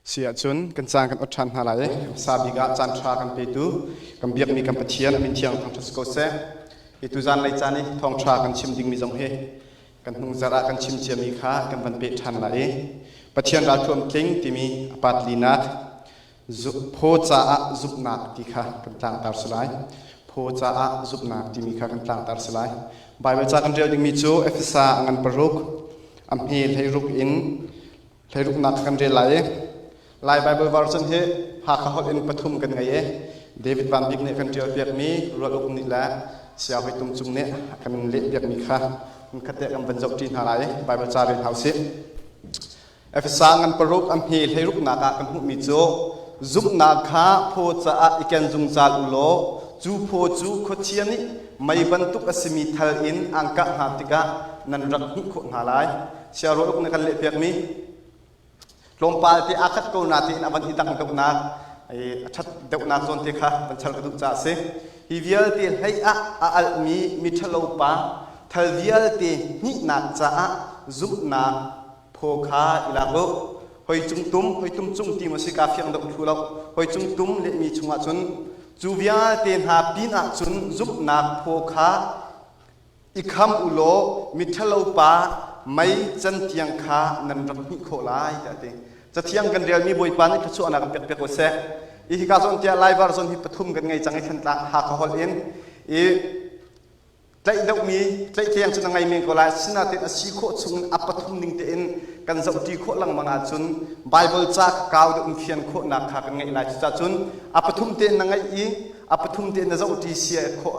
Si ahcun kan caan kan ot ṭhan hna lai i hmasa bik ah caan ṭha kan petu kan biakmi kan Pathian a min thiang thangṭhat si ko seh. Hi tuzan lei caan i thawngṭha kan chim dingmi zong hi kan hnung zarh ah kan chim ciami kha kan van peh ṭhan lai i Pathian ralthuam tling timi a pat linak phaw caah zumhnak ti kha kan tlangtar si lai. Phaw caah zumhnak timi kha kan tlangtar si lai. Baibal ca kan rel dingmi cu Efesa a ngan paruk a hme hleiruk in Hleiruknak kan rel lai i Lai Bible version hi Hakha holh in pathum kan ngei i David Van Bik nih kan ṭial piakmi Rual Uk nih le Saya Hoi Tum Cung nih a kan leh piakmi kha khat te kan van zoh ṭi hna lai i Bible ca rel hna usih. Efesa ngan paruk a hme hleiruknak ah kan hmuhmi cu zumhnak kha phaw caah i ken zungzal u law cu phaw cu khuachia nih mei bantuk a simi thal in an kah hna tikah nan rak hmuh khawh hna lai. Siarual uk na kan lehpiakmi tlawmpal te aa khat ko natein a van i dang deuhnak a ṭhat deuhnak zawn te kha van chal ka duh caah a si. Hi vialte hlei ah a alhmi miṭhalo pa thal vialte hnihnak caah zumhnak phaw kha i lak u. Hoi cung tum, hoi tum cung ti maw si ka fiang deuh thlu lo. Hoi cung tum lehmi chungah cun cu vialte hna pin ah cun zumhnak phaw kha I kham u law miṭhalo pa mei cantiang kha nan rak hmuh khawh lai tiah a ti. Cathiang kan relmi Bawipa nih thluachuahnak kan pek piak u seh. I hika zawn tiah Laivar zawn hi pathum kan ngei cang i Thantlang Hakha holh in i tlaih deuhmi tlaihtleng cu na ngei men ko lai sinain a si khawh chung a pathum ning tein kan zohṭi khawh lengmang ahcun Bible ca kau deuh in fian khawhnak kha kan ngeih lai. Cucaah cun a pathum tein na ngeih i a pathum tein na zohṭi sia khawh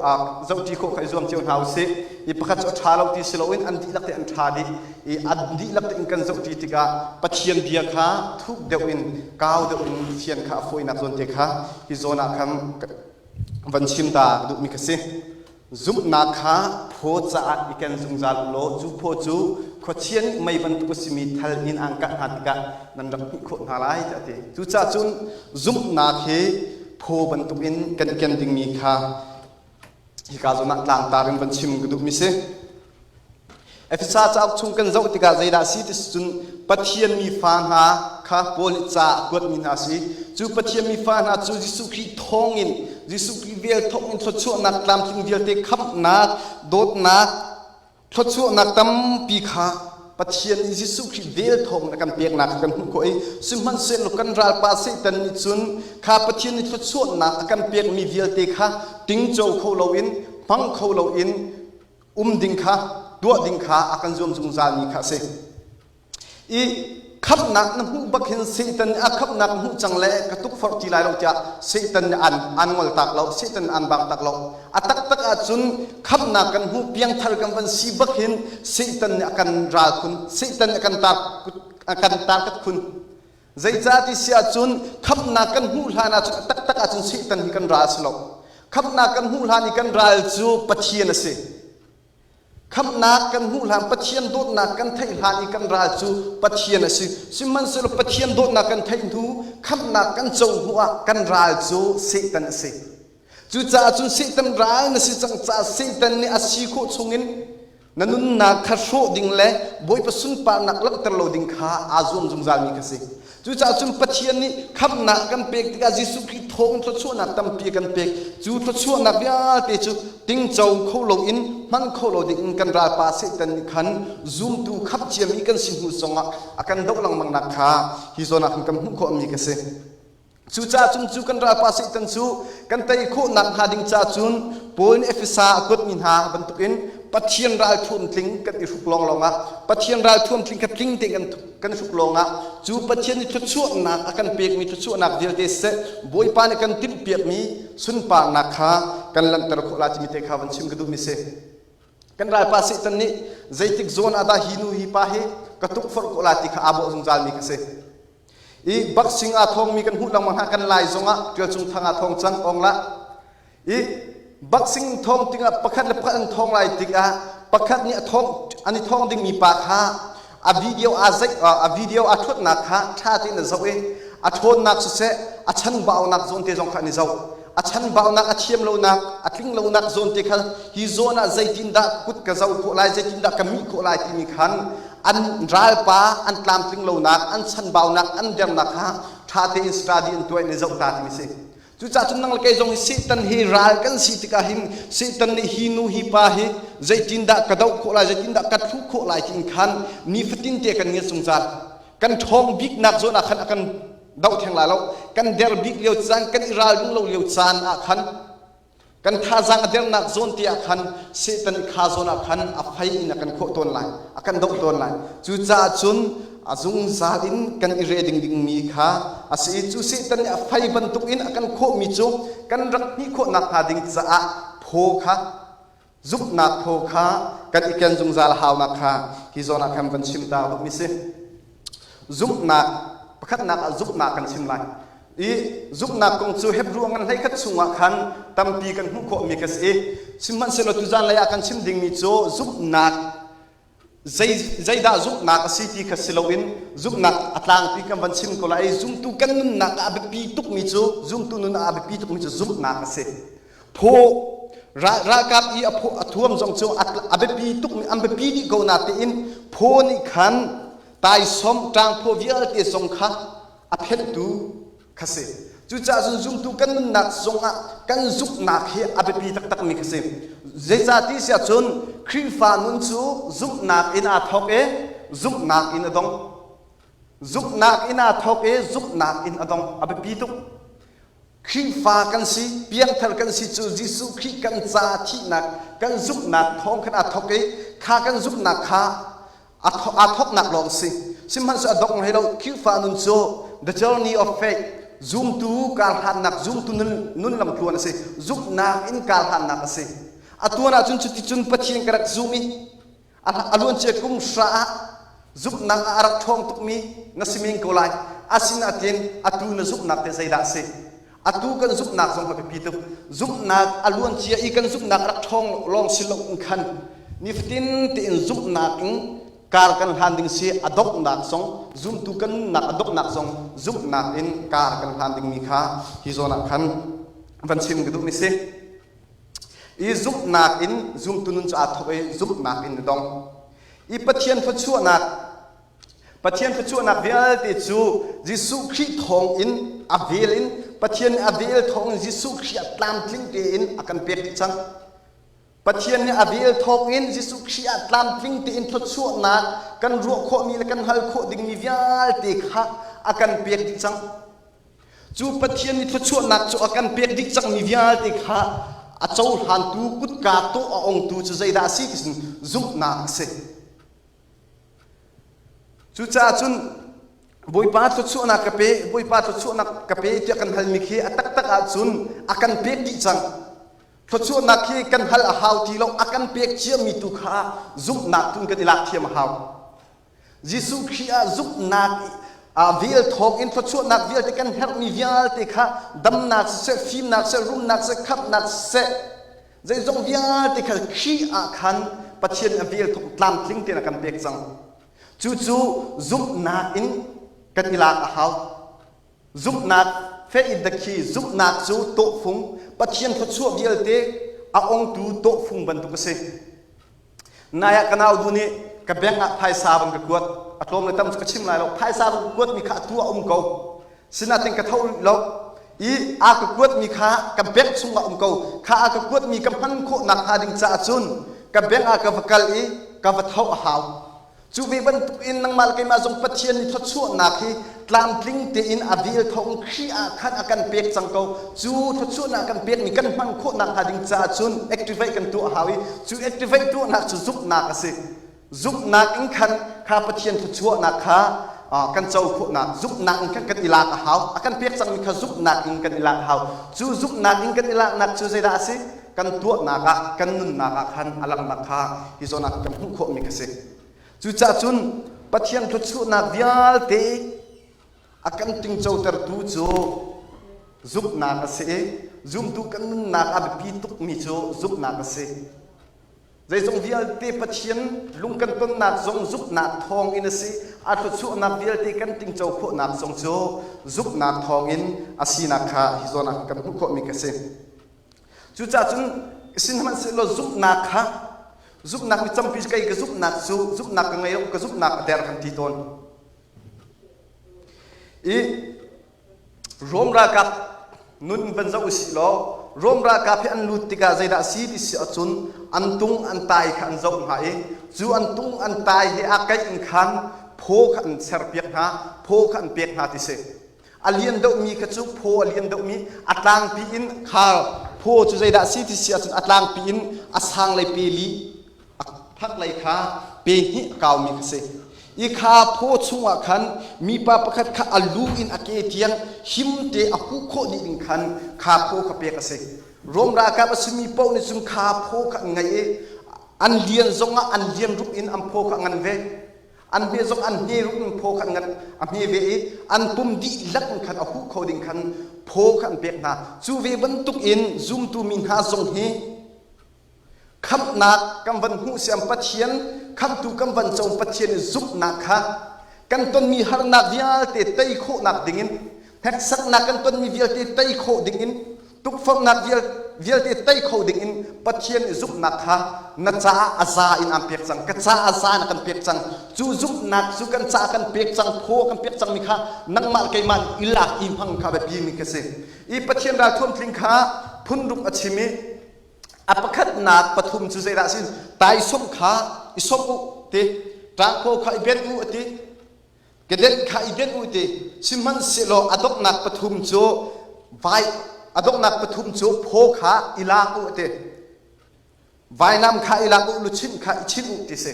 zohṭi khawh kha i zuam cio hna usih. I pakhat cu a ṭha lo ti si loin an dihlak te an ṭha dih i an dihlak tein kan zohṭi tikah Pathian bia kha thuk deuh in kau deuh in fian kha a fawinak zawn te kha hi zawn ah khan van chim ta duhmi ka si. Zumhnak kha phaw caah i ken zungzal u law cu phaw cu khuachia nih mei bantuk a simi thal in aan kah hna tikah nan rak hmuh khawh hna lai tiah a ti. Cucaah cun zumhnak hi phaw bantukin kan i ken dingmi kha hika zawn ah tlangtar in van chim ka duhmi si. Efesa cauk chung kan zoh tikah zeidah a si ti cun Pathian mi fa hna kha Paul nih ca a kuatmi hna a si. Cu Pathian mi fa hna cu Jesuh Khrih thawngin Jesuh Khrih vel thawngin thluachuahnak tlamtling vialte khamhnak, dawtnak, thluachuahnak tampi kha Pathian nih Jesuh Khrih vel thawngin a kan peknak kha kan hmuh khawh i sihmanhsehlaw kan ralpa Satan nih cun kha Pathian nih thluachuahnak a kan pekmi vialte kha tingco kho loin hmang kho loin um ding kha tuah ding kha a kan zuam zungzalmi kha a si. I khamhnak na hmuh bak hin Satan nih a khamhnak hmuh cang le ka tukforh ti lai lo tiah Satan nih an an ngol tak lo Satan an bang tak lo a taktak ahcun khamhnak kan hmuh piangthar kan van si bak hin Satan nih a kan ral khun Satan nih a kan tar a kan tarkat khun zeicah ti si ahcun khamhnak kan hmuh hlan ahcun a taktak ahcun Satan hi kan ral si lo Khamhnak kan hmuh hlan i kan ral cu Pathian a si. Khamhnak kan hmuh hlan Pathian dawtnak kan theih hlan i kan ral cu Pathian a si. Sihmanhsehlaw Pathian dawtnak kan theih hnu khamhnak kan co hnu ah kan ral cu Satan a si. Cucaah cun Satan ral na si cang caah Satan nih a si khawh chungin na nunnak kha hrawh ding le Bawipa sunparnak langhter lo ding kha aa zuam zungzalmi kha si. Cucaah cun Pathian nih khamhnak kan pek tikah Jesuh Khrih thawng thluachuahnak tampi a kan pek. Cu thluachuahnak vialte cu tingco kho loin hman kho lo ding in kan ralpa Satan nih khan zumtu khamh ciami kan si hnu zongah a kan doh lengmangnak kha hi zawn ah khan kan hmuh khawhmi ka si. Cucaah cun cu kan ralpa Satan cu kan tei khawhnak hnga ding ca cun Paul nih Efesa a kuatmi hna bantukin Pathian ralthuam tling kan i hruk lawnglawng ah Pathian ralthuam tling kha tling tein kan kan hruk lawngah cu Pathian nih thluachuahnak a kan pekmi thluachuahnak vialte siseh Bawipa nih kan timhpiakmi sunparnak kha kan langhter khawh lai timi te kha van chim ka duhmi si. Kan ralpa Satan nih zeitik zawn ah dah hi nu hi pa hi ka tukforh khawh lai ti kha aa bawh zungzalmi kha si. I boxing aa thawngmi kan hmuh lengmang hna kan lai zongah Tial Cung Thang aa thawng cang ong lah. I boxing thawng tikah pakhat le pakhat an thawng lai tikah pakhat nih a thawng an i thawng dingmi pa kha a video aa zeih a video aa ṭhuatnak kha ṭha tein a zoh i a ṭhawnnak siseh a chanbaunak zawn te zong kha an i zoh. A chanbaunak, a thiam lonak, a tling lonak zawn te kha hi zawn ah zeitindah kut ka zoh khawh lai, zeitindah ka mih khawh lai timi khan an ralpa an tlamtling lonak, an chanbaunak, an dernak kha ṭha tein study an tuah in i zoh ta timi si. Cucaah cun nang le kei zong hi Satan hi ral kan si tikah hin Satan nih hi nu hi pa hi zeitindah ka doh khawh lai, zeitindah ka thuh khawh lai tiin khan nifatin te kan ngiat zungzal. Kan ṭhawng biknak zawn ah khan a kan doh theng lai lo. Kan der bik lio caan, kan i ralring lo lio caan ah khan kan thazaang a dernak zawn te ah khan Satan kha zawn ah khan a fei in a kan khawh tawn lai, a kan doh tawn lai. Cucaah cun a zungzal in kan i re ding dingmi kha a si i cu Satan nih a fei bantuk in a kan khawhmi cu kan rak hnih khawhnak hnga ding caah phaw kha zumhnak phaw kha kan i ken zungzal haunak kha hi zawn ah khan van chim ta duhmi si. Zumhnak pakhatnak ah zumhnak kan chim lai. I zumhnak kong cu Hebrew ngan 11 chungah khan tampi kan hmuh khawhmi ka si i sihmanhsehlaw tuzan lei ah kan chim dingmi cu zumhnak zei zeidah zumhnak a si ti kha si loin zumhnak a tlangpi kan van chim ko lai i zumtu kan nunnak ah a biapi tukmi cu zumtu nun ah a biapi tukmi cu zumhnak a si. Phaw ralkap i a thuam zong cu a biapi tukmi an biapi dih ko na tein phaw nih khan taisawm ṭangphaw vialte zong kha a phenhtu kha si. Cucaah cun zumtu kan nunnak zongah kan zumhnak hi a biapi taktakmi kha si. Zeicahti siah cun Khrihfa nun cu zumhnak in aa thawk i zumhnak in a dong. Zumhnak in aa thawk i zumhnak in a dong. A biapi tuk. Khrihfa kan si, piangthar kan si cu Jesuh Khrih kan ca thihnak, kan zumhnak thawng khan aa thawk i kha kan zumhnak kha aa thawknak lawng si. Sihmanhsehlaw a dongh hlei lo. Khrihfa nun cu the journey of faith, zumtu karhlannak, zumtu nun, nun lamtluan a si. Zumhnak in karhlannak a si. A tuan ahcun cuticun Pathian ka rak zum i a luancia kum hra ah zumhnak ah a rak ṭhawng tukmi na si men ko lai. Asinain atu na zumhnak te zeidah a si? Atu kan zumhnak zong a biapi tuk. Zumhnak a luancia i kan zumhnak a rak ṭhawng lawng si lo in khan nifatin tein zumhnak in kar kan hlan ding si a donghnak zong zumtu kan nunnak a donghnak zong zumhnak in kar kan hlan dingmi kha hi zawn ah khan van chim ka duhmi si. I zumhnak in zumtu nun cu aa thawk i zumhnak in a dong. I Pathian thluachuahnak Pathian thluachuahnak vialte cu Jesuh Khrih thawng in a vel in Pathian nih a vel thawng in Jesuh Khrih ah tlamtling tein a kan pek dih cang. Pathian nih a vel thawng in Jesuh Khrih ah tlamtling tein thluachuahnak kan ruah khawhmi le kan hal khawh dingmi vialte kha a kan pek dih cang. Cu Pathian nih thluachuahnak cu a kan pek dih cangmi vialte kha a cohlantu kutka tawh a ongtu cu zeidah a si ti zumhnak a si. Cucaah cun Bawipa thluachuahnak ka pe, Bawipa thluachuahnak ka pe tiah kan halmi khi a taktak ahcun a kan pek dih cang. Thluachuahnak khi kan hal a hau ti lo, a kan pek ciami tu kha zumhnak tun kan i lak thiam a hau. Jesuh Khrih ah zumhnak vel thawng in thluachuahnak vialte kan herhmi vialte kha damnak siseh, fimnak siseh, rumnak siseh, khamhnak siseh, Zeizong vialte kha Khrih ah khan Pathian a vel thawk tlamtling tein a kan pek cang. Cucu zumhnak in kan i lak a hau. Zumhnak faith in the key zumhnak cu tawhfung Pathian thluachuah vialte a ongtu tawhfung bantuk a si. Nai ah ka nau du nih ka bank ah phaisa van ka kuat. A tlawm le tam cu ka chim lai lo. Phaisa van ka kuatmi kha atu a um ko. Sinain ka tho rih lo. I a ka kuatmi kha ka bank chungah um ko. Kha a ka kuatmi ka hman khawhnak hnga ding caah cun ka bank ah ka va kal i ka va tho a hau. Cu ve bantuk in nangmah le keimah zong Pathian nih thluachuahnak hi tlamtling tein a vel thawng Khrih ah khan a kan pek cang ko. Cu thluachuahnak kan pekmi kan hman khawhnak hnga ding caah cun activate kan tuah a hau i cu activate tuahnak cu zumhnak a si. Zumhnak in khan kha Pathian thluachuahnak kha kan co khawhnak zumhnak in khan kan i lak a hau. A kan pek cangmi kha zumhnak in kan i lak a hau. Cu zumhnak in kan i laknak cu zeidah a si? Kan tuahnak ah kan nunnak ah khan a langhnak kha hi zawn ah kan hmuh khawhmi kha si. Cucaah cun Pathian thluachuahnak vialte a kan tingcotertu cu zumhnak a si i zumtu kan nunnak a biapi tukmi cu zumhnak a si. Zeizong vialte Pathian lung kan tonnak zong zumhnak thawng in a si. A thluachuahnak vialte kan tingco khawhnak zong cu zumhnak thawng in a sinak kha hi zawn ah kan hmuh khawhmi ka si. Cucaah cun sihmanhsehlaw zumhnak kha zumhnak mi tampi kei ka zumhnak cu zumhnak ka ngei lo ka zumhnak a der kan ti tawn. I Rom ralkap nun van zoh usih law Rom ralkap hi an lut tikah zeidah a si ti si ahcun an tung an tai kha an zoh hna i cu an tung an tai he aa kaih in khan phaw kha an serpiak hna, phaw kha an pek hna ti si. A lian deuhmi kha cu phaw a lian deuhmi a tlangpi in khar phaw cu zeidah a si ti si ahcun a tlangpi in a sang lei pe li a phaklei kha pe hnih a kaumi kha si. I kha phaw chungah khan mipa pakhat kha a lu in a ke tiang himte a huh khawh dih ding khan kha phaw kha pek a si. Rom ralkap a simi paoh nih cun kha phaw kha an ngeih i an lian zongah an lian rup in an phaw kha a ngan ve. An hme zong an hme rup in phaw kha an ngan a hme ve i an pum dihlak in khan a huh kho ding khan phaw kha an pek hna. Cu ve bantuk in zumtu mi hna zong hi Khamhnak kan van hmuh siam Pathian khamhtu kan van co Pathian i zumhnak kha kan tonmi harnak vialte tei khawhnak dingin hneksaknak kan tonmi vialte tei khawh dingin tukforhnak vialte tei kho dingin Pathian i zumhnak kha na caah a za in aan pek cang ka caah a za na kan pek cang cu zumhnak cu kan caah kan pek cang phaw kan pek cangmi kha nangmah keimah i lak i hmang kha biapi mi ka si i Pathian ralthuam tling kha phunruk a chim i A pakhatnak pathum cu zeidah a si? Taisawmh kha i sawmh u ti, ṭangphaw kha i benh u a ti, kedenh kha i benh u ti. Sihmanhsehlaw a donghnak pathum cu vai a donghnak pathum cu phaw kha i lak u a ti. Vainam kha i lak u, luchin kha i chinh u ti si.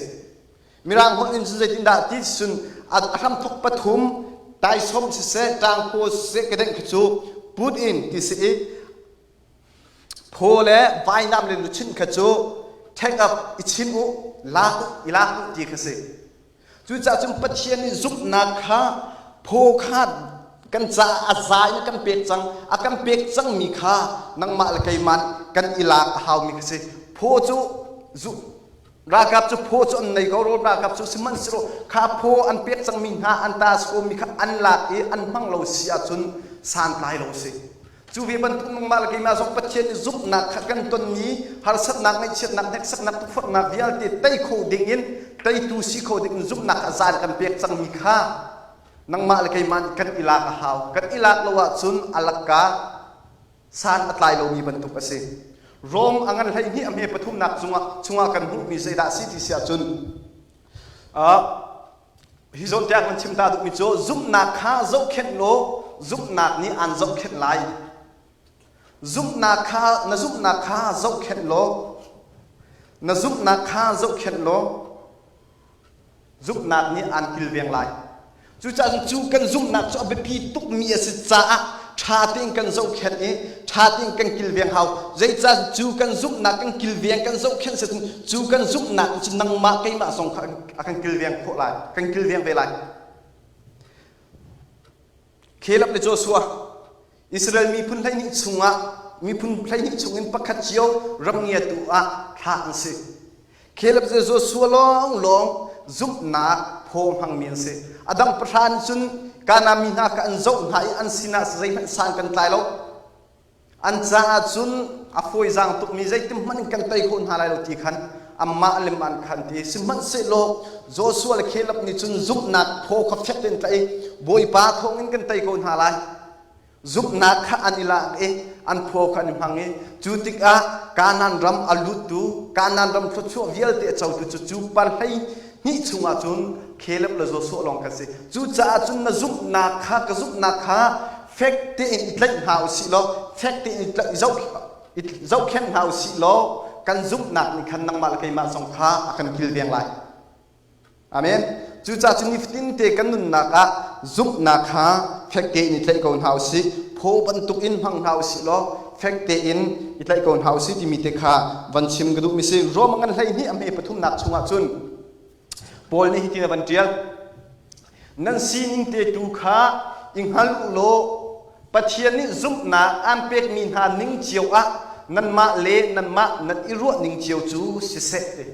Mirang holh in cun zeitindah ti cun a hramthok pathum taisawmh siseh, ṭangphaw siseh, kedenh kha cu put in ti si i Phaw le vainam le luchin kha cu take up i chim u, lak u, i lak u ti kha si. Cucaah cun Pathian nih zumhnak kha phaw kha kan caah a za in a kan pek cang. A kan pek cangmi kha nangmah le keimah kan i lak a haumi kha si. Phaw cu ralkap cu phaw cu an nei ko rawl ralkap cu sihmanhsehlaw kha phaw an pek cangmi hna an ta mi kha an lak i an hmang lo si ahcun santlai lo si. Cu ve bantuk nangmah le keimah zong Pathian i zumhnak kha kan tonmi harsatnak, ngaihchiatnak, hneksaknak, tukforhnak vialte tei kho dingin teitu si kho dingin zumhnak kha zaan kan pek cangmi kha nangmah le keimah nih kan i lak a hau. Kan i lak lo ahcun a lakka san a tlai lomi bantuk a si. Rom a ngan 12 a hme pathumnak cungah chungah kan hmuhmi zeidah a si ti si ahcun Hi zawn tiang kan chim ta duhmi cu zumhnak kha zohkhenh law zumhnak nih aan zohkhenh lai. Zumhnak kha na zumhnak kha zohkhenh law na zumhnak kha zohkhenh law zumhnak nih aan kilveng lai. Cucaah cu kan zumhnak cu a biapi tukmi a si caah ṭha tein kan zohkhenh i ṭha tein kan kilveng hau. Zeicah cu kan zumhnak kan kilveng kan zohkhenh si cu kan zumhnak cu nangmah keimah zong kha a kan kilveng khawh lai, kan kilveng ve lai. Caleb le Joshua Israel miphun 12 chungah miphun 12 chungin pakhat cio ram ngiatu ah thlah an si. Caleb le Joshua lawnglawng zumhnak phaw hmangmi an si. A dang pahra nih cun Kanaan mi hna kha an zoh hna i an sinah zeihmanh san kan tlai lo. An caah cun a fawizaang tukmi zeitin hmanh in kan tei khawh hna lai lo ti khan amah le man khan ti. Sihmanhsehlaw Joshua le Caleb nih cun zumhnak phaw kha fek tein tlaih i Bawipa thawngin kan tei ko hna lai. Zumhnak kha an i lak i an phaw kha an i hmang i cu tikah Kanaan ram a luttu Kanaan ram thluachuah vialte a cotu cu cu pa 12 chungah cun Caleb le Joshua lawng kan si. Cucaah cun na zumhnak kha ka zumhnak kha fek tein i tlaih hna u sih law fek tein i zohkhenh hna u sih law kan zumhnak nih khan nangmah le keimah zong kha a kan kilveng lai. Amen. Cucaah cun nifatin te kan nunnak ah zumhnak kha fek tein i tlaih ko hna u sih. Phaw bantuk in hmang hna u sih law fek tein i tlaih ko hna u sih timi te kha van chim ka duhmi si. Rom ngan 12 a hme pathumnak chungah cun Paul nih hitin a van ṭial. Nan sining te tu kha i hngal u law Pathian nih zumhnak aan pekmi hna ning cio ah nanmah le nanmah nan i ruah ning cio cu siseh ti.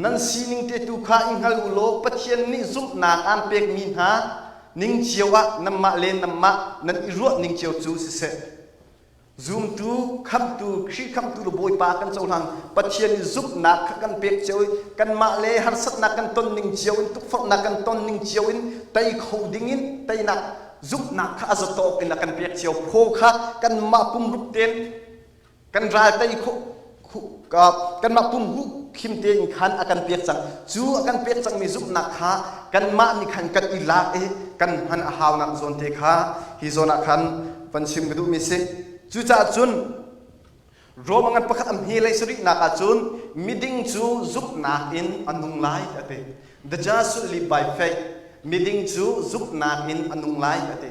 Nan sining te tu kha i hngal u law Pathian nih zumhnak aan pekmi hna ning cio ah nanmah le nanmah nan i ruah ning cio cu siseh. Zumtu, khamhtu, Khrih khamhtu le Bawipa kan cohlang. Pathian i zumhnak kha kan pek cio i kanmah le harsatnak kan ton ning cio in tukforhnak kan ton ning cio in tei kho ding in teinak zumhnak kha a zatawk in a kan pek cio. Phaw kha kanmah pumruk tein kan ral tei khawh kanmah pum huh khim tein khan a kan pek cang. Cu a kan pek cangmi zumhnak kha kanmah nih khan kan i lak i kan hman a haunak zawn te kha hi zawn ah khan van chim ka duhmi si. Cucaah cun Rom ngan pakhat a hme lei sarihnak ah cun miding cu zumhnak in a nung lai a ti. The just should live by faith. Miding cu zumhnak in a nung lai a ti.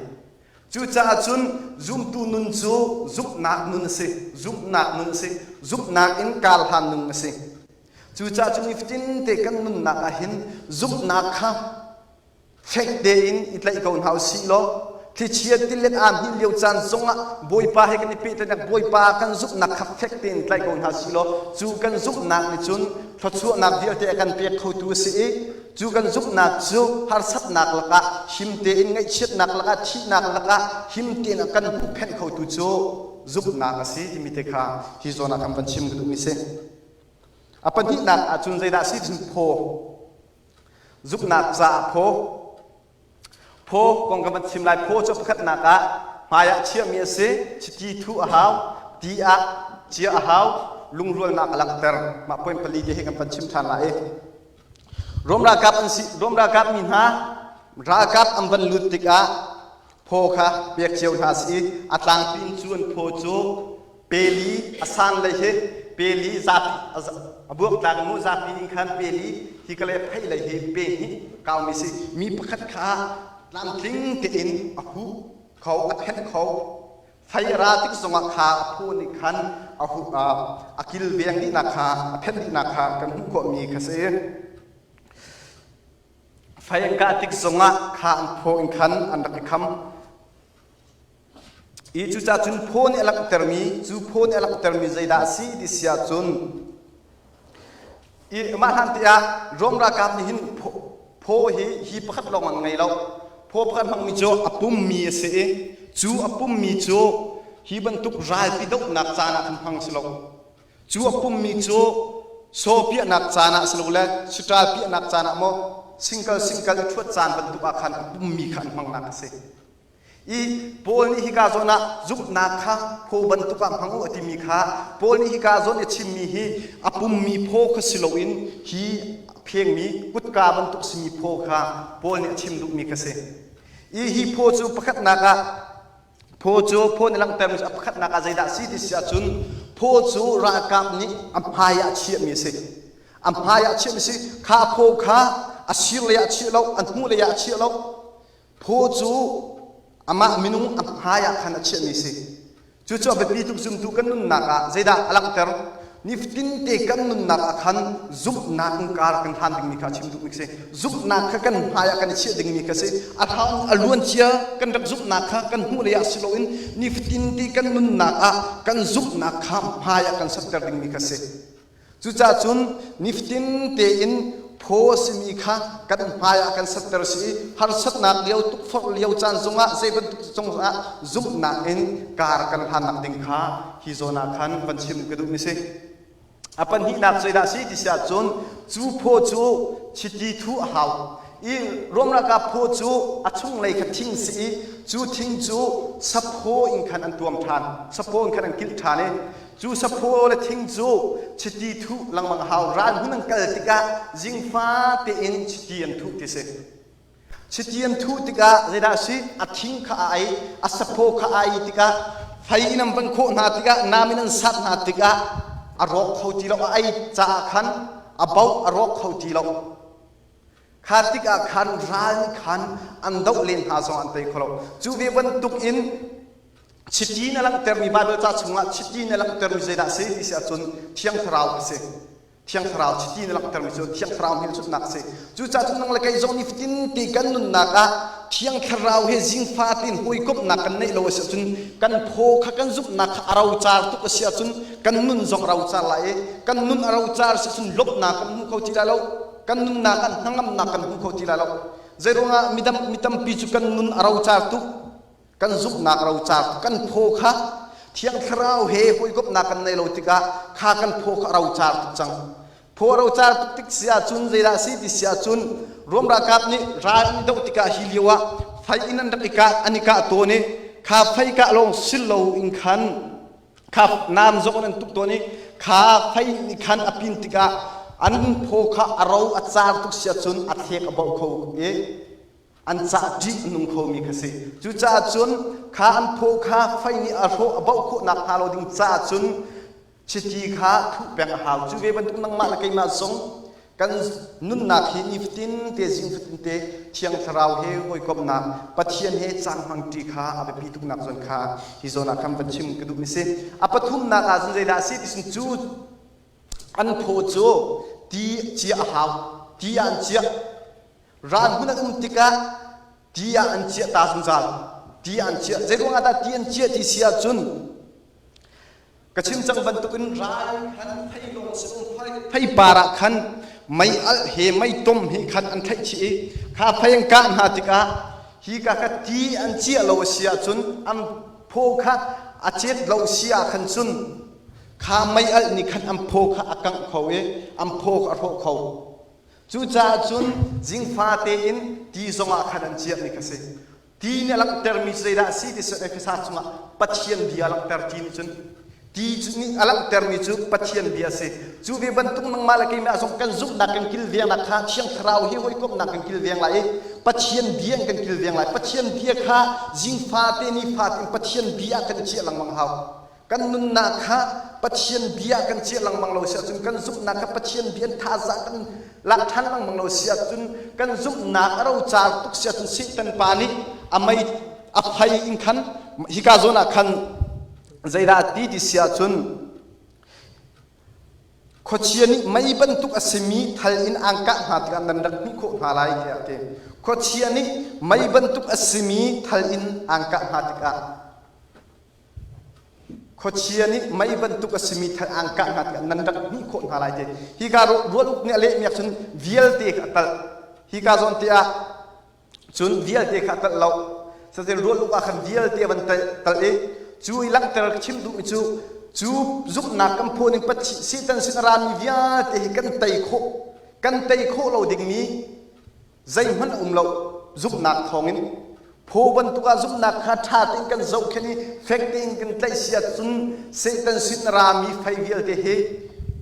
Cucaah cun zumtu nun cu zumhnak nun a si. Zumhnak nun a si. Zumhnak in karhlan nung a si. Cucaah cun nifatin te kan nunnak ah hin zumhnak kha fek tein i tlaih ko hna usih law thlichia tilet aa hnin lio caan zongah Bawipa he kan i pehtlaihnak Bawipa kan zumhnak kha fek tein tlaih ko hna sih law cu kan zumhnak nih cun thluachuahnak vialte a kan pek khotu a si i cu kan zumhnak cu harsatnak lakah him tein ngaihchiatnak lakah thihnak lakah him tein a kan huhphenh khotu cu zumhnak a si timi te kha hi zawn ah kan van chim ka duhmi si. A pahnihnak ahcun zeidah a si cun phaw. Zumhnak caah phaw. Phaw kong kan van chim lai. Phaw cu pakhatnak ah hmai ah chiahmi a si. Chiti thuh a hau. Ti ah cia a hau. Lungrualnak a langhter. Mah point pali te hi kan van chim ṭhan lai. Rom ralkap an si. Rom ralkap mi hna ralkap an van lut tikah phaw kha pek cio hna si i a tlangpi in cu an phaw cu peli a san lei hi peli zapi a buaktlak mu zapi in khan peli hi ka le phei lei hi pe hnih kaumi si mi pakhat kha tlamtling tein a huh kho a phenh kho fei ra tik zongah kha a phu nih khan a hu a kilveng dihnak kha a phenh dihnak kha kan hmuh khawhmi kha si. Fei an kah tik zongah kha an phaw in khan an rak i kham. I cucaah cun phaw nih a langhtermi, cu phaw nih a langhtermi zeidah a si ti si ahcun i mah hlan tiah Rom ralkap nih hin phaw hi hi pakhat lawng an ngei lo. Phaw pakhat hmangmi cu a pummi a si i cu a pummi cu hi bantuk ralpi dohnak caan ah khan hmang si lo. Cu a pummi cu saw piahnak caan ah silole siṭal piahnak caan ah maw singkal singkal i ṭhuat caan bantuk ah khan a pummi kha an hmangnak a si. I Paul nih hika zawn ah zumhnak kha phaw bantuk ah hmang u a timi kha Paul nih hika zawn i chimmi hi a pummi phaw kha si loin hi phengmi kutka bantuk simi phaw kha Paul nih a chim duhmi kha si. I hi phaw cu pakhatnak ah Phaw cu phaw nih langhtermi cu a pakhatnak ah zeidah a si ti si ahcun phaw cu ralkap nih a hmai ah chiahmi a si. A hmai ah chiahmi a si. Kha phaw kha a sir lei ah chiah lo, a hnu lei ah chiah lo. Phaw cu amah minung a hmai ah khan a chiahmi a si. Cucu a biapi tuk zumtu kan nunnak ah zeidah a langhter? Nifatin te kan nunnak ah khan zumhnak in kar kan hlan dingmi kha a chim duhmi si. Zumhnak kha kan hmai ah kan i chiah dingmi kha si. A hlan a luan cia kan rak zumhnak kha kan hmuh lei ah si loin nifatin te kan nunnak ah kan zumhnak kha hmai ah kan satter dingmi kha si. Cucaah cun nifatin tein phaw a simi kha kan hmai ah kan satter si i harsatnak lio tukforh lio caan zongah zei bantuk zongah zumhnak in kar kan hlannak ding kha hi zawn ah khan van chim ka duhmi si. A pahnihnak zeidah si ti si ahcun cu phaw cu chiti thu a hau i Rom ralkap phaw cu a chunglei kha thing si i cu thing cu saphaw in khan an tuam ṭhan saphaw in khan an kilh ṭhan i cu saphaw le thing cu chiti thuh lengmang a hau ral hmun an kal tikah zingfa tein chiti an thuh ti si. Chiti an thuh tikah zeidah a si? A thing kha a ei, a saphaw kha a ei tikah fei in an van khawh hna tikah nam in an sat hna tikah a rawk kho ti lo. A ei caah khan a boh a rawk kho ti lo. Kha tikah khan ral nih khan an doh len hna zong an tei kho lo. Cu ve bantuk in chiti na langhtermi Baibal ca chungah chiti na langhtermi zeidah a si ti si ahcun Thiang Thlarau a si. Thiang Thlarau chiti na langhtermi cu Thiang Thlarau hmelchunhnak a si. Cucaah cun nang le kei zong nifatin ti kan nunnak ah Thiang Thlarau he zingfa tein hawikomhnak kan neih lo a si ahcun kan phaw kha kan zumhnak kha a rocar tuk a si ahcun kan nun zong a rocar lai i kan nun a rocar si ahcun lawmhnak kan hmu kho ti lai lo, kan nunnak ah hnangamnak kan hmu kho ti lai lo. Zeiruangah midam mi tampi cu kan nun a rocar tuk, kan zumhnak a rocar tuk, kan phaw kha Thiang Thlarau he hawikomhnak kan nei lo tikah kha kan phaw kha a rocar tuk cang. Phaw a rocar tuk tik si ahcun zeidah a si ti si ahcun Rom ralkap nih ral an doh tikah hi lio ah fei in an rak i kah an i kah tawn i kha fei kah lawng sil lo in khan kha naam zong an tuk tawn i kha fei nih khan a pin tikah an phaw kha a ro a car tuk si ahcun a thlek a bauh kho i an cah ṭih a nung khomi kha si. Cucaah cun kha an phaw kha fei nih a hrawh a bauh khawh nakhnga lo ding caah cun chiti kha thuh peng a hau. Cu ve bantuk nangmah le keimah zong kan nunnak hi nifatin te zing fatin te Thiang Thlarau he hawikomhnak Pathian he caan hmangṭi kha a biapi tuknak zawn kha hi zawn ah khan van chim ka duhmi si. A pathumnak ah cun zeidah a si ti cun cu an phaw cu ti cia a hau. Ti ah an ciah. Ral hmun an um tikah ti ah an ciah ta zungzal. Ti ah an ciah. Zeiruang ah dah ti an ciah ti si ahcun Ka chim cang bantukin ral khan thei lawng si theipar ah khan mei alh he mei tom he khan an theih chih i kha fei an kah hna tikah hi ka kha ti an ciah lo a si ahcun an phaw kha a cet lo si ah khan cun kha mei alh nih khan an phaw kha a kangh kho i an phaw kha a hrawh kho. Cucaah cun zingfa tein ti zongah khan an ciahmi kha si. Ti nih a langhtermi cu zeidah a si ti Efesa chungah Pathian bia a langhter ti nih cun ti cu nih a langhtermi cu Pathian bia a si. Cu ve bantuk nangmah le keimah zong kan zumhnak kan kilvengnak kha Thiang Thlarau hi hawikomhnak kan kilveng lai i Pathian bia in kan kilveng lai. Pathian bia kha zingfa te nifa tein Pathian bia ah kan i chiah lengmang hau. Kan nunnak kha Pathian bia kan chiah lengmang lo si ahcun kan zumhnak kha Pathian bia in thazaang kan lak ṭhan lengmang lo si ahcun kan zumhnak a rocar tuk si ahcun Satan pa nih a mei a fei in khan hika zawn ah khan zeidah a ti ti si ahcun Khuachia nih mei bantuk a simi thal in aan kah hna tikah nan rak hmuh khawh hna lai tiah a ti. Khuachia nih mei bantuk a simi thal in aan kah hna tikah Khuachia nih mei bantuk a simi thal aan kah hna tikah nan rak hmuh khawh hna lai ti. Hika rual uk nih a lehmi ah cun vialte kha a talh. Hika zawn te ah cun vialte kha a talh lo. Satil rual uk ah khan vialte a van talh i cu i langhter chim duhmi cu cu zumhnak kan phaw ning Satan sin a rami vialte hi kan tei khawh kan tei khawh lo dingmi zeihmanh a um lo. Zumhnak thawngin phaw bantuk ah zumhnak kha ṭha tein kan zohkhenh i fek tein kan tlaih si ahcun Satan sin a rami fei vialte hi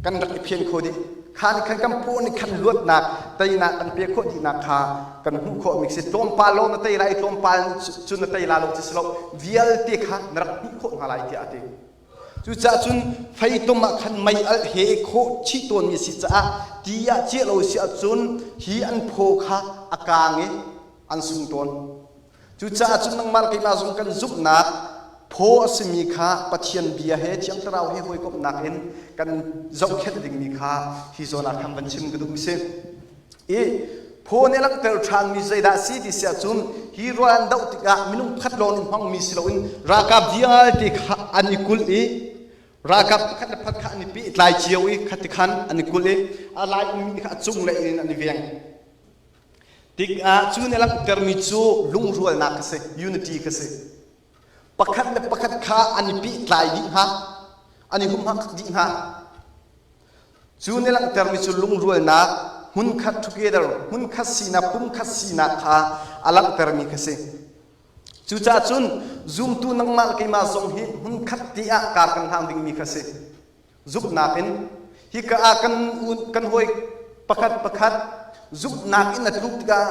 kan rak i phian kho dih. Kha nih khan kan paw nih khan luatnak teinak kan pe khawh dihnak kha kan hmuh khawh mi si. Tlawmpal lawng na tei lai i tlawmpal cu na tei la lo ti si lo. Vialte kha na rak hmuh khawh hna lai tiah a ti. Cucaah cun feitum ah khan mei alh he khawh chih tawnmi a si caah ti ah ciah lo si ahcun hi an phaw kha a kaang i an sung tawn. Cucaah cun nangmah le keimah zong kan zumhnak phaw a simi kha Pathian bia he Thiang Thlarau he hawikomhnak in kan zohkhenh dingmi kha hi zawn ah khan van chim ka duhmi si. I phaw nih a langhter ṭhanmi zeidah a si ti si ahcun hi rual an doh tikah minung pakhat lawng in hmangmi si loin ralkap vialte kha an i kulh i ralkap pakhat le pakhat kha an i pehtlai cio i khati khan an i kulh i a lai ummi kha a cung le in an i veng. Tikah cu nih a langhtermi cu lungrualnak kha si, unity kha si. Pakhat le pakhat kha an i pehtlai dih hna, an i humhak dih hna. Cu nih langhtermi cu lungrualnak, hmunkhat together, hmunkhat sinak, pumkhat sinak kha a langhtermi kha si. Cucaah cun zumtu nangmah le keimah zong hi hmunkhat te ah kar kan hlang dingmi kha si. Zumhnak in hika ah kan kan hawi pakhat pakhat zumhnak in a tluk tikah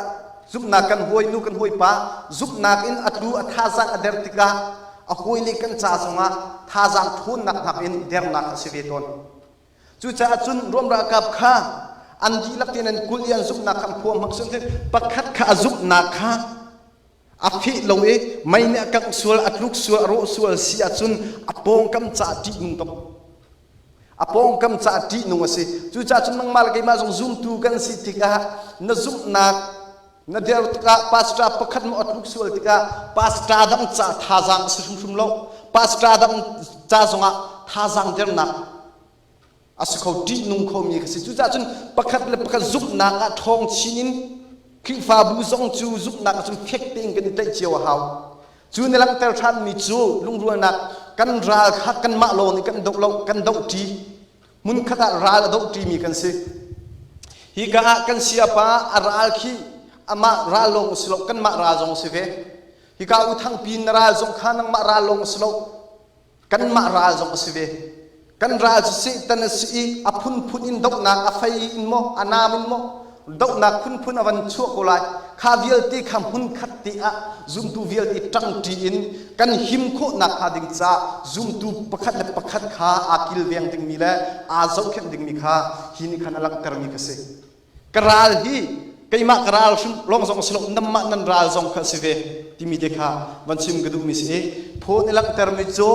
zumhnak kan hawinu kan hawipa zumhnak in a tlu a thazaang a der tikah a hawile kan ca zongah thazaang ṭhawnnak nakin dernak a si ve tawn. Cucaah cun Rom ralkap kha an dihlak tein an kulh i an zumhnak kha an phuah hmak pakhat kha a zumhnak kha a feh lo i mei nih a kangh sual, a tluk sual, a rawh sual si ahcun a pawngkam caah ṭihnung tuk. A pawngkam caah ṭihnung a si. Cucaah cun nangmah le keimah zong zumtu kan si tikah na zumhnak Na der tikah pastor pakhat maw a tluk sual tikah pastor dang ca thazaang a si hrimhrim lo. Pastor dang ca zongah thazaang dernak a si kho ṭihnung khomi ka si. Cucaah cun pakhat le pakhat zumhnak ah ṭhawng chin in Khrihfabu zong cu zumhnak ah cun fek tein kan i tlaih cio a hau. Cu na langhter ṭhanmi cu lungrualnak kan ral kha kanmah lawng nih kan doh lo, kan doh ṭi. Hmunkhat ah ral a doh ṭimi kan si. Hika ah kan siapa a ral khi amah ral lawng a si lo, kanmah ral zong a si ve. Hika u thangpi na ral zong kha nangmah ral lawng a si lo, kanmah ral zong a si ve. Kan ral cu Satan a si i a phunphun in dohnak a fei in maw, a nam in maw, dohnak phunphun a van chuah ko lai. Kha vialte kha hmunkhat te ah zumtu vialte ṭangṭi in kan him khawhnak hnga ding caah zumtu pakhat le pakhat kha aa kilveng dingmi le aa zohkhenh dingmi kha hi nih khan a langhtermi kha si. Ka ral hi keimah ka ral hrim lawng zong a si lo, nanmah nan ral zong kha a si ve timi te kha van chim ka duhmi si i phone i langhtermi cu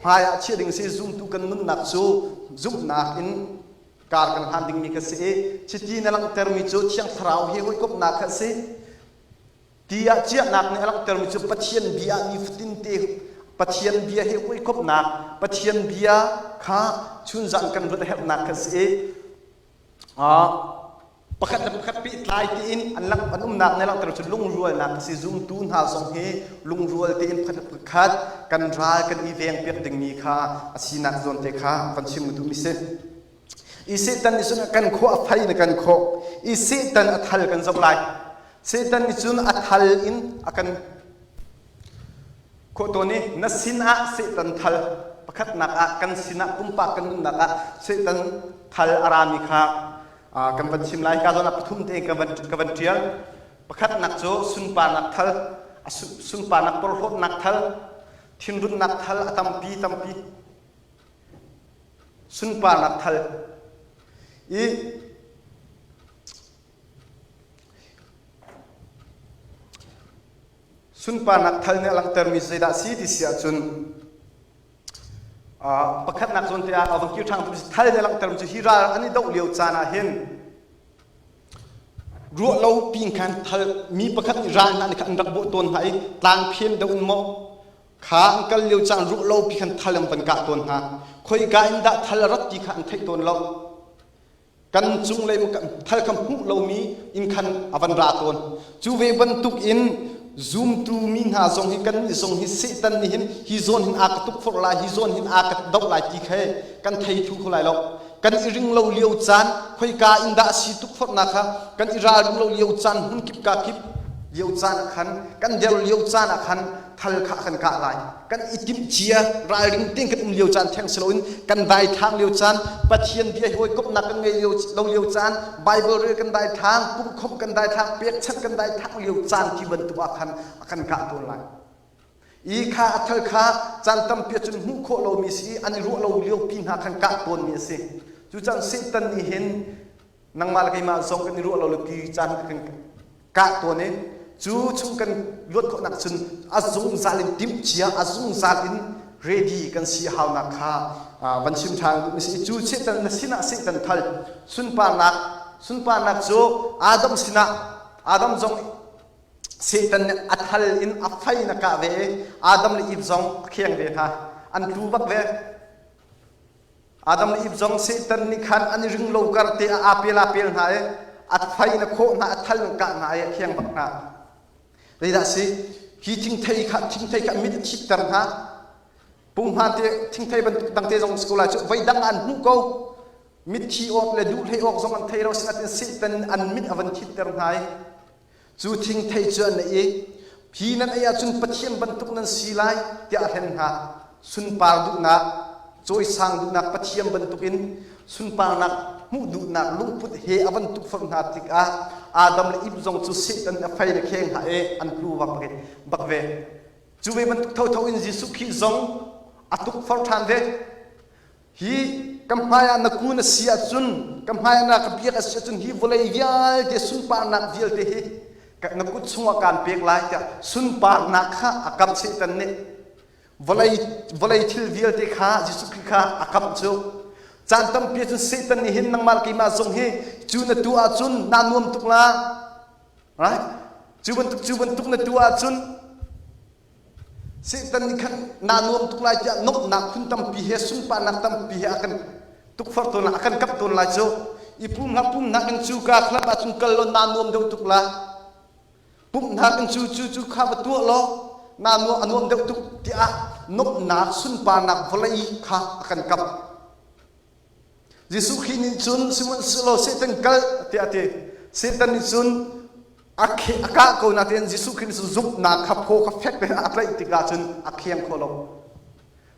hmai ah chiah ding si zumtu kan nunnak cu zumhnak in kar kan hlan dingmi kha si i chiti na langhtermi cu Thiang Thlarau he hawikomhnak kha a si. Ti ah ciahnak nih a langhtermi cu Pathian bia ah nifatin te Pathian bia he hawikomhnak, Pathian bia kha chunzan kan ruat a herhnak kha a si i pakhat le pakhat pehtlai tein an lang an umnak nih langhter cu lungrualnak a si. Zumtu hna zong hi lungrual tein pakhat le pakhat kan ral kan i veng piak dingmi kha a sinak zawn te kha kan chim duhmi si. I Satan nih cun a kan khawh, a fei in a kan khawh. I Satan a thal kan zoh lai. Satan nih cun a thal in a kan khawh tawn i na sinah Satan thal pakhatnak ah kan sinah pumpak kan nunnak ah Satan thal a rami kha kan van chim lai. Ka zawn ah pathum tein ka van ka van ṭial. Pakhatnak cu sunparnak thal, sunparnak porhlawtnak thal, thinrunnak thal a tampi tampi. Sunparnak thal i sunparnak thal nih a langhtermi zeidah si ti si ahcun pakhatnak zawn te ah a vung kir ṭhan thal nih a langhtermi cu hi ral an i doh lio caan ah hin ruah lo pin khan thal mi pakhat nih ral hna nih khan an rak bawh tawn hna i tlang phen deuh in maw Kha an kal lio caan ruah lopi khan thal an van kah tawn hna. Khoika in dah thal a rat ti kha an theih tawn lo. Kan cunglei thal kha hmuh lomi in khan a van ra tawn. Cu ve bantuk in zumtu mi hna zong hi kan nih zong hi Satan nih hin hi zawn hin aa ka tukforh lai, hi zawn hin aa ka doh lai ti kha kan thei thu kho lai lo. Kan i ring lo lio caan, khoika in dah a si tukforhnak kha kan i ralring lo lio caan, hmun kip ka kip lio caan ah khan, kan der lio caan ah khan thal kha kan kah lai. Kan i timh cia, ralring tein kan um lio caan theng si loin kan daithlang lio caan, Pathian bia hi hawikomhnak kan ngei lio lo lio caan, Bible rel kan daithlang, pumhkhawmh kan daithlang, pekchanh kan daithlang lio caan ti bantuk ah khan a kan kah tawn lai. I kha a thal kha caan tampi ahcun hmuh khawh lomi si i an i ruah lo lio pi hna khan kah tawnmi a si. Cucan Satan nih hin nangmah le keimah zong kan i ruah lo le pi caan kan kah tawn i cu chung kan luat khawhnak cun a zungzal in timhcia a zungzal in ready kan si haunak kha van chim ṭhan duhmi si. Cu Satan na sinah Satan thal sunparnak sunparnak cu Adam sinah Adam zong Satan nih a thal in a fei in a kah ve i Adam le Eve zong a kheng ve hna. An tlu bak ve. Adam le Eve zong Satan nih khan an i ring lo kar te ah aa pel aa pel hna i a fei in a khawh hna, a thal in a kah hna i a kheng bak hna. Zeidah a si? Hi thingthei kha thingthei kha mit a thiter hna. Punghman te thingthei bantuk dang te zong si ko lai cu voi dang an hmuh ko. Mitthi awk le duhhlei awk zong an thei lo sinain Satan an mit a van thitter hna i Cu thingthei cu an ei i, hi nan ei ahcun Pathian bantuk nan si lai, tiah a hlen hna. Sunpar duhnak, cawisang duhnak Pathian bantukin sunparnak hmuh duhnak lungput he a van tukforh hna tikah Adam le Eve zong cu Satan a fei le kheng hna i an tlu bak ve. Cu ve bantuk thotho in Jesuh Khrih zong a tukforh ṭhan ve. Hi ka hmaiah na kun a si ahcun, ka hmaiah na ka biak a si ahcun hi vawlei vialte sunparnak vialte hi na kut chungah kaan pek lai tiah sunparnak kha a kamh Satan nih. Vawlei, vawlei thil vialte kha Jesuh Khrih kha a kamh cu. Caan tampi ahcun Satan nih hin nangmah le keimah zong hi cu na tu ahcun naa nuam tuk la. Right? Cu bantuk na tuah ahcun Satan nih khan naa nuam tuk lai tiah nomhnak phun tampi he sunparnak tampi he a kan tukforh tawn lai, a kan kap tawn lai cu. I pum hlah pum hna kan cu ka club ahcun kal law naa nuam deuh tuk la. Pumh hna kan cu cu cu kha va tuah law naa nuam a nuam deuh tuk tiah nomhnak sunparnak vawlei kha a kan kap. Jesuh Khrih nih cun sihmanhsehlaw Satan kal tiah a ti. Satan nih cun a kah ko nain Jesuh Khrih nih cun zumhnak kha phaw kha fek tein a tlaih tikah cun a kheng kho lo.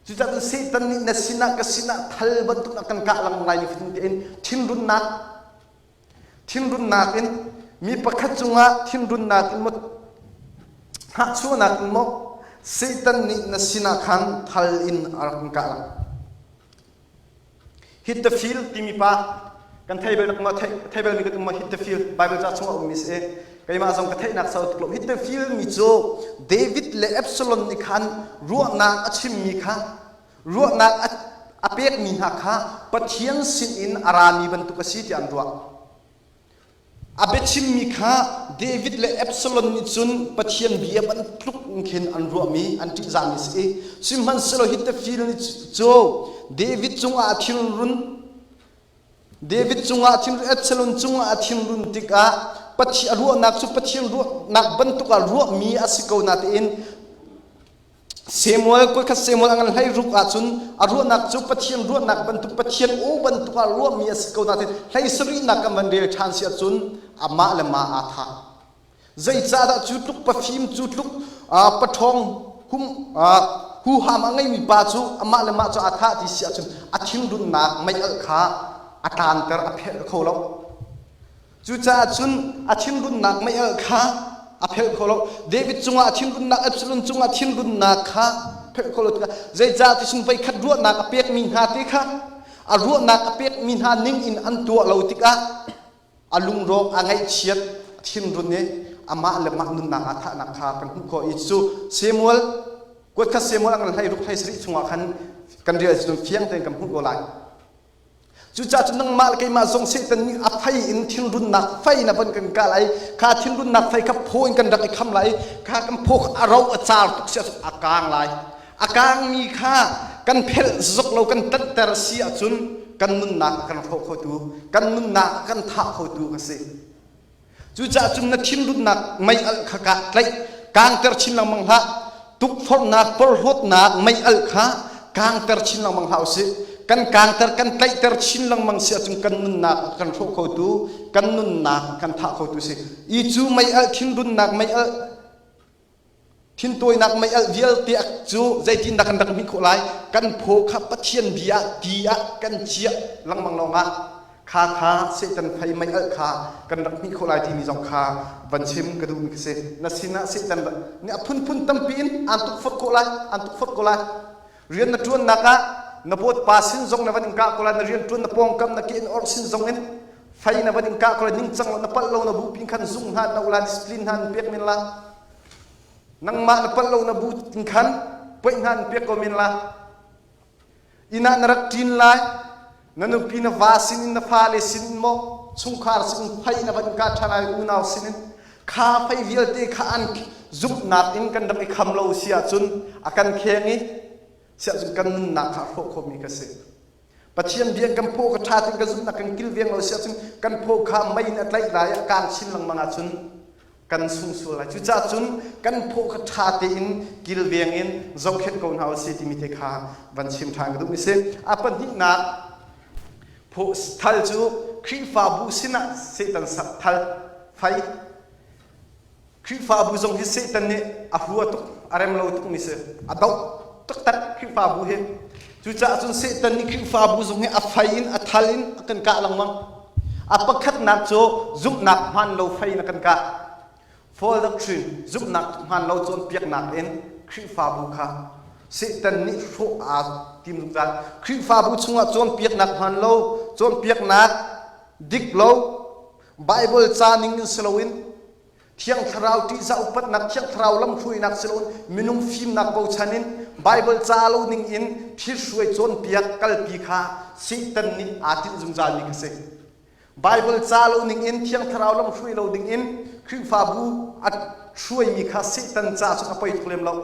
Cucaah cun Satan nih na sinah ka sinah thal bantuk a kan kah lengmang lai ni fatin tein thinrunnak thinrunnak in mi pakhat cungah thinrunnak in maw hnahchuahnak in maw Satan nih na sinah khan thal in a rak kan kah lang. Hit the field timi pa kan thei bel ma thei bel mi kan um ma hit the field Bible ca chungah um mi si keimah zong ka theihnak sau tuk lo hit the field mi cu David le Absalom nih khan ruahnak a chimmi kha ruahnak a pekmi hna kha Pathian sin in a rami bantuk a si tiah an ruah. A biachimmi kha David le Absalom nih cun Pathian bia bantuk in khin an ruahmi, an ṭihzahmi a si i sihmanhsehlaw hi tafil nih cu David cungah a thinrun David cungah a thinrun Absalom cungah a thinrun tikah Pathian ruahnak cu Pathian ruahnak bantuk ah ruahmi a si ko natein Samuel kuatkhat Samuel a ngan 16 ahcun a ruahnak cu Pathian ruahnak bantuk Pathian aw bantuk ah ruahmi a si ko nain 17nak kan van rel ṭhan si ahcun amah le mah aa thah. Zeicahdah cu tluk pafim cu tluk paṭhawng hum huham a ngeimi pa cu amah le mah cu aa thah ti si ahcun a thinrunnak mei-alh kha a tlanter a phelh kho lo. Cucaah cun a thinrunnak mei-alh kha a phelh kho lo. David cungah a thinrunnak, Absalom cungah thinrunnak kha phelh kho lo tikah zeicah ti cun voikhat ruahnak a pekmi hna te kha a ruahnak a pekmi hna ning in an tuah lo tikah a lungrawk a ngaihchiat a thinrun i amah le mah nunnak aa thahnak kha kan hmuh khawh i cu Samuel kuatkhat Samuel a ngan 16 17 chungah khan kan rel cun fiang tein kan hmuh ko lai. Cucaah cun nangmah le keimah zong Satan nih a fei in thinrunnak fei in a von kan kah lai. Kha thinrunnak fei kha phaw in kan rak i kham lai. Kha kan phaw kha a ro a car tuk si ahcun a kaang lai. A kaangmi kha kan phelh zok lo kan tanhter si ahcun kan nunnak a kan hrawh khotu, kan nunnak a kan thah khotu ka si. Cucaah cun na thinrunnak mei-alh kha kah tlaih, kaangter chin lengmang hlah. Tukforhnak, porhlawtnak mei-alh kha kaangter chin lengmang hlah usih. Kan kaangter, kan tlaihter chin lengmang si ahcun kan nunnak a kan hrawh khotu, kan nunnak kan thah khotu si. I cu mei-alh, thinrunnak mei-alh, Thintawinak mei-alh vialte cu zeitindah kan rak hmih khawh lai? Kan phaw kha Pathian bia ah ti ah kan ciah lengmang lawngah kha kha Satan fei mei-alh kha kan rak hmih khawh lai timi zong kha van chim ka duhmi ka si. Na sinah Satan nih a phunphun tampi in aan tukforh khawh lai, aan tukforh ko lai. Rian na ṭuannak ah na bawtpa sin zong na van in kah ko lai, na rian ṭuan na pawngkam na ke in orh sin zong in fei na van in kah ko lai, ningcang lo na palh lo na bu pin khan zung hna na ula discipline hna an pek men la. Nangmah na palh lo na bu in khan poih hna an pek ko men la. Inn ah na rak ṭin lai, na nupi na va sin in na fale sin in maw chungkhar sin in fei na van kah ṭhan ai unau sin in kha fei vialte kha an zumhnak in kan rak i kham lo si ahcun a kan kheng i si ahcun kan nunnak kha a hrawh khomi ka si. Pathian bia kan phaw ka ṭha tein kan zumhnak kan kilveng lo si ahcun kan phaw kha mei in a tlaih lai a kaang chin lengmang ahcun kan sung sual lai. Cucaah cun kan phaw kha ṭha tein kilveng in zohkhenh ko hna usih timi te kha van chim ṭhan ka duhmi si. A pahnihnak phaw thal cu Khrihfabu sinah Satan thal fai Khrihfabu zong hi Satan nih a hua tuk, a rem lo tukmi si. A doh taktak Khrihfabu hi. Cucaah cun Satan nih Khrihfabu zong hi a fei in a thal in a kan kah lengmang. A pakhatnak cu zumhnak hmaan lo fei in a kan kah. False doctrine, zumhnak hmaan lo cawnpiaknak in Khrihfabu kha Satan nih hrawh aa tim zungzal. Khrihfabu chungah cawnpiaknak hmaan lo, cawnpiaknak dik lo, Bible ca ning in si loin Thiang Thlarau ṭihzah upatnak, Thiang Thlarau lamhruainak si loin minung fimnak bochan in Bible ca lo ning in thilhruai cawnpiak kalpi kha Satan nih aa tinh zungzalmi kha si. Bible ca lo ning in Thiang Thlarau lamhruai lo ding in Khrihfabu a hruaimi kha Satan ca cun a poi tuk lem lo.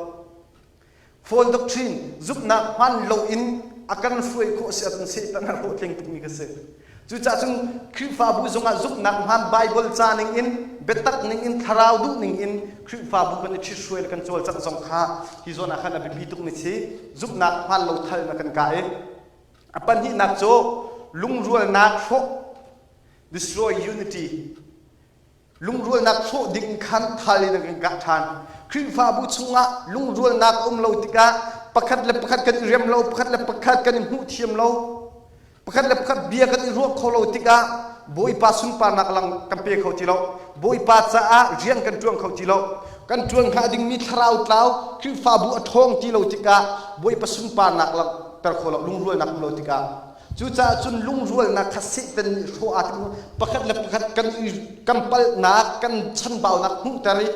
False doctrine zumhnak hman loin a kan hruai khawh si ahcun Satan a hlawhtling tukmi kha si. Cucaah cun Khrihfabu zongah zumhnak hmaan Bible ca ning in biatak ning in thlarau duh ning in Khrihfabu kan i ṭhithruai le kan cawlcangh zong kha hi zawn ah khan a biapi tukmi si. Zumhnak hmaan lo thal na kan kah i a pahnihnak cu lungrualnak hrawh, destroy unity. Lungrualnak hrawh ding khan thal in kan kah ṭhan. Khrihfabu chungah lungrualnak a um lo tikah pakhat le pakhat kan i rem lo, pakhat le pakhat kan i hmuh thiam lo, pakhat le pakhat bia kan i ruah kho lo tikah Bawipa sunparnak lang kan pe kho ti lo. Bawipa caah rian kan ṭuan kho ti lo. Kan ṭuan hnga dingmi thlarau tlau Khrihfabu a ṭhawng ti lo tikah Bawipa sunparnak langhter kho lo, lungrualnak um lo tikah. Cucaah cun lungrualnak kha Satan nih hrawh aa timh. Pakhat le pakhat kan i kan palhnak, kan chanbaunak hmuhter i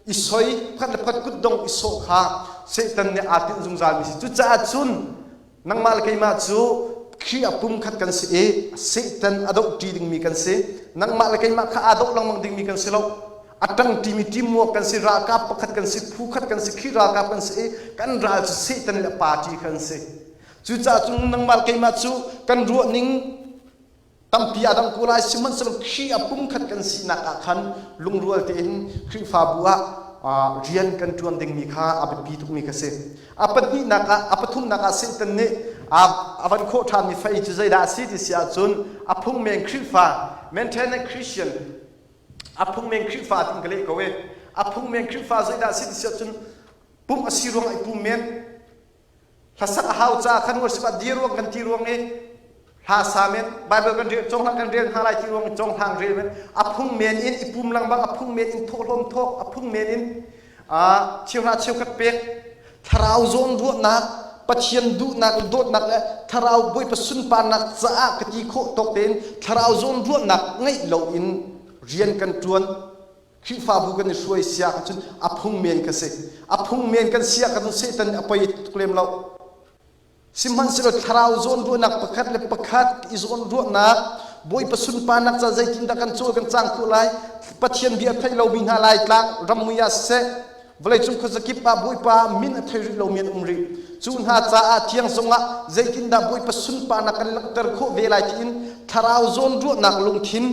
i soi, pakhat le pakhat kutdong i sawh kha Satan nih aa tinh zungzalmi si. Cucaah cun nangmah le keimah cu Khrih a pum khat kan si i Satan a doh ṭi dingmi kan si. Nangmah le keimah kha aa doh lengmang dingmi kan si lo. A ṭang ṭimi teamwork kan si, ralkap pakhat kan si, phu khat kan si, Khrih ralkap kan si i kan ral cu Satan le a party kan si. Cucaah cun nangmah keimah cu kan ruahning tampi aa dang ko lai, sihmanhsehlaw Khrih a pumkhat kan sinak ah khan lungrual tein Khrihfabu ah rian kan ṭuan dingmi kha a biapi tukmi kha si. A pahnihnak ah, a pathumnak ah Satan nih a van khawh ṭhanmi fei cu zeidah a si ti si ahcun a phungmen Khrihfa, maintenance Christian, a phungmen Khrihfa tin ka leh ko i a phungmen Khrihfa zeidah a si ti si ahcun pumh a si ruangah i pum men. Hlasak a hau caah khan worship ah dir ruang kan ti ruang i hla sa men Bible kan rel conghlang kan rel hna lai ti ruang i conghlang rel men a phung men in i pum lengmang a phung men in thawhlawm thawk a phung men in cheuhra cheukhat pek thlarau zawn ruahnak Pathian duhnak le dawtnak le thlarau Bawipa sunparnak caah ka ti khawh tawk tein thlarau zawn ruahnak ngeih loin rian kan ṭuan. Khrihfabu kan i hruai sia cun a phung men ka si. A phung men kan si ah cun Satan a poi tuk lem lo. Sihmanhsehlaw thlarau zawnruahnak pakhat le pakhat i zawnruahnak Bawipa sunparnak ca zeitindah kan cawl kan cang khawh lai? Pathian bia thei lomi hna lai tlang rammui ah siseh vawleicung khuazakip ah Bawipa min a thei rih lomi an um rih. Cu hna caah thiang zongah zeitindah Bawipa sunparnak kan langhter khawh ve lai tiin thlarau zawnruahnak lungthin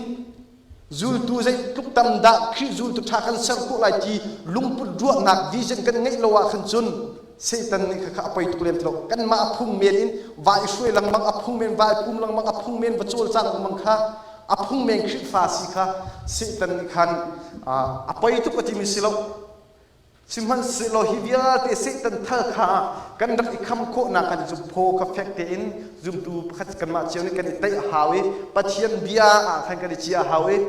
Zultu zeitluk tam dah Khrih zultu ṭha kan ser khawh lai ti lungput ruahnak vision kan ngeih lo ah khan cun Satan nih khakha a poi tuk lem ti lo. Kanmah a phung men in va i hruai lengmang, a phung men va i pum lengmang, a phung men va cawlcang lengmang kha a phung men Khrihfa si kha Satan nih khan a poi tuk a timi si lo. Sihmanhsehlaw hi vialte Satan thal kha kan rak i kham khawhnak kan cu phaw kha fek tein zumtu pakhat kanmah cio nih kan i teih a hau i Pathian bia ah khan kan i cia a hau i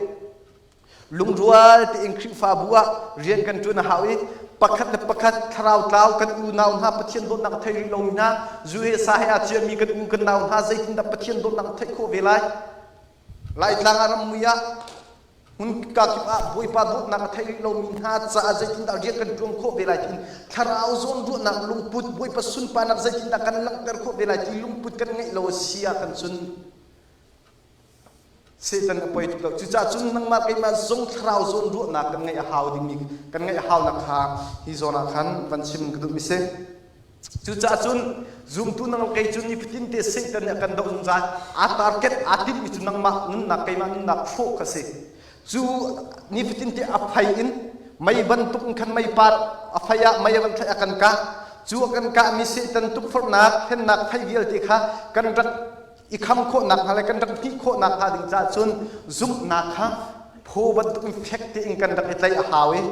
lungrual tein Khrihfabu ah rian kan ṭuan a hau i pakhat le pakhat thlarau tlau kan unau hna Pathian dawtnak a thei rih lomi hna zu he sa he aa ciami kan u kan nau hna zeitindah Pathian dawtnak a theih khawh ve lai? Laitlang ah rammui ah Hmun kakip ah Bawipa dawtnak a thei rih lomi hna caah zeitindah rian kan ṭuan khawh ve lai tiin thlarau zawnruahnak lungput Bawipa sunparnak zeitindah kan langhter khawh ve lai ti lungput kan ngeih lo a si ah kan cun Satan a poi tuk lo. Cucaah cun nangmah keimah zong thlarau zawnruahnak kan ngeih a hau dingmi kan ngeih a haunak kha hi zawn ah khan van chim ka duhmi si. Cucaah cun zumtu nang kei cu nifatin te Satan nih a kan doh zungzal. Aa target aa timhmi cu nangmah nunnak keimah nunnak hrawh kha si. Cu nifatin te a fei in mei bantuk in khan meipar a fei ah mei a van thlaih a kan kah. Cu a kan kahmi Satan tukforhnak hlennak fei vialte kha kan rak i kham khawhnak hnga le kan rak hnih khawhnak hnga ding caah cun zumhnak kha phaw bantuk in fek tein kan rak i tlaih a hau i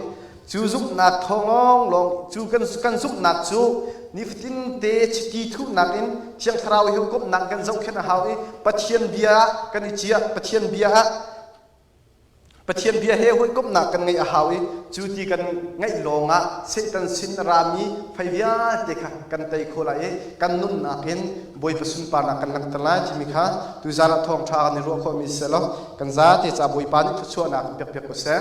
cu zumhnak thawng lawnglawng cu kan zumhnak cu nifatin te chiti thuhnak in Thiang Thlarau he komhnak kan zohkhenh a hau i Pathian bia ah kan i ciah Pathian bia ah Pathian bia he hawikomhnak kan ngeih a hau i cu ti kan ngeih lawngah Satan sin a rami fei vialte kha kan tei khawh lai i kan nunnak in Bawipa sunparnak kan langhter lai timi kha tuzaan ah thawngṭha kan i ruah khawhmi si seh law kan zate ca Bawipa nih thluachuahnak pek piak ko seh.